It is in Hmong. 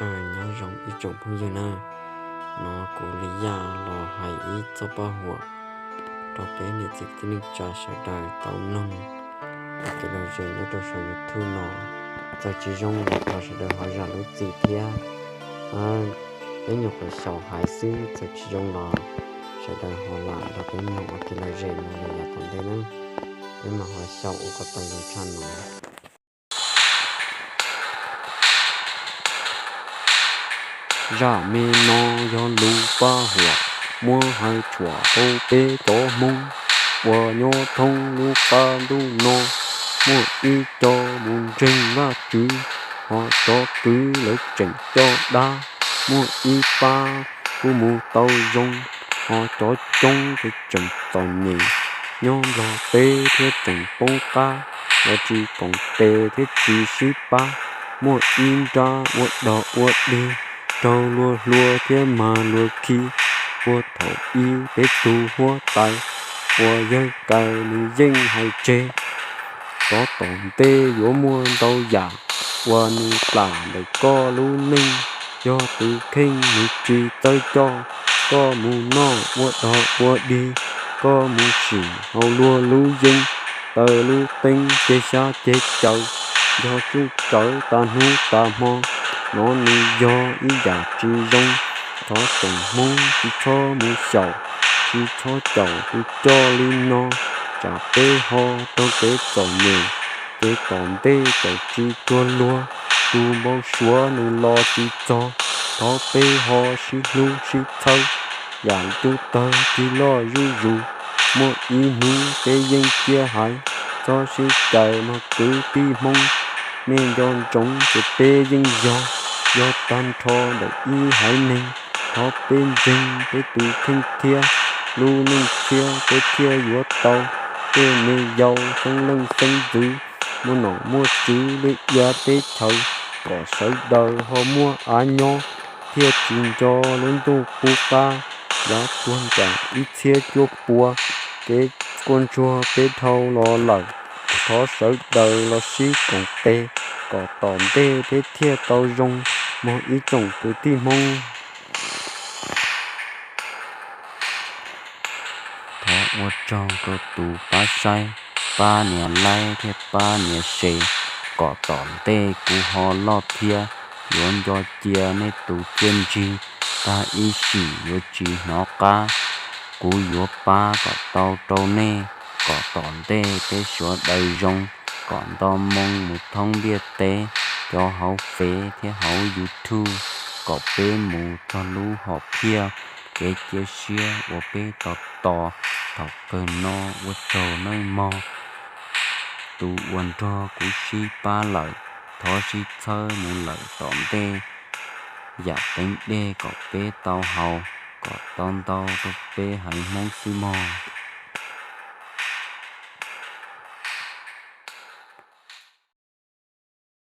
Nyob zoo ib tsoom phooj ywg na, no kuv li yaj los hais ib txoj paj huam rau peb niam txiv kwv tij neej tsa sawv daws tau mloog ua kev lom zem nyob rau saum YouTube no. Txawm tsis zoo los thov sawv daws ho zam lub txim thiab. Peb nyuam qhuav xyaum hais xwb, txawm tsis zoo los sawv daws ho lam nrog peb mloog ua kev lom zem mus li yav tom ntej na. Peb mam ho xyaum ua kom tau zoo tshaj no. Zaj me no yog lus paj huam muab hais tshuam rau peb cov Hmoob uas nyob thoob lub qab ntuj no. Muaj ib co mus ntseeg Vajtswv, ho cov kwv lawv tseem coj dab. Muaj ib pab kuj mus tau zoo, ho cov coob ces tseem txom nyem. Nyob Nplog teb thiab tseem poob qab, los tsis koom tes thiab tsis sib pab. Muaj ib nrab ua dog ua dig, raug luag hlua thiab mag luag khi. Puag thaum ub peb tug huab tais uas yawg Kais nws yeej hais tseg, rov tom ntej yuav muaj ntau yam uas nws plam ntawm koj lub neej. Yog tus kheej nws tsis txawj coj, koj mus noj ua dog ua dig, koj mus sim haus luag lub yeeb, taws lub teeb ceg xyab ceg caws, yog tsuj tsawv tas hnub tas hmo. No nws yog ib yam tsis zoo, thov tsoom Hmoob tsis txhob mus xyaum, tsis txhob caum tus coj li no, tsam peb ho raug kev txom nyem, ces tom ntej txawm tsis cuag luag, tus npau suav nws los tsis txog. Thov peb ho sib hlub sib txhawb, yam cub tawg cig loj zuj zus, muaj ib hnub peb yeej ciaj haiv. Txhob sib cais mog kwv tij Hmoob, nej nco ntsoov ces peb yeej yog, yog tag nrho ntawm ib haiv neeg. Thov peb ntseeg peb tus kheej thiab, lub neej tshiab peb thiaj yuav tau. Tej me yau xeeb leej xeeb ntxwv, muaj nom muaj tswv lwm ia teb chaws, kom sawv daws ho muaj av nyob, thiaj tsis nco lub ntuj qub qab. Yav tuag nram ib txhiab cuaj pua, kev quaj ntsuag peb dhau los lawm. Thov sawv daws los sib koom tes, kom tom ntej peb thiaj tau zoo mog ib tsoom kwv tij Hmoob. Thov ua tsaug rau tus pab saib, pab nias like thiab pab nias share, kom tom ntej kuv ho loj thiab yuav nco cia nej tus txiaj ntsig, tag ib sim yuav tsis hnov qab. Kuv yuav pab kom tau rau nej, kom tom ntej peb sawv daws zoo, kom nto moo mus thoob ntiaj teb, cov hauv Fev thiab hauv YouTube, kom peb mus txog lub hom phiaj kev cia siab uas peb tos tos. Thaum kawg no ua tsaug nawb mog. Tus uas nrog kuv sib pab lawm, thov sib txhawb mus lawm tom ntej. Yam teev dej kom peb tau haus, kom tau ntau rau peb haiv Hmoob xwb mog.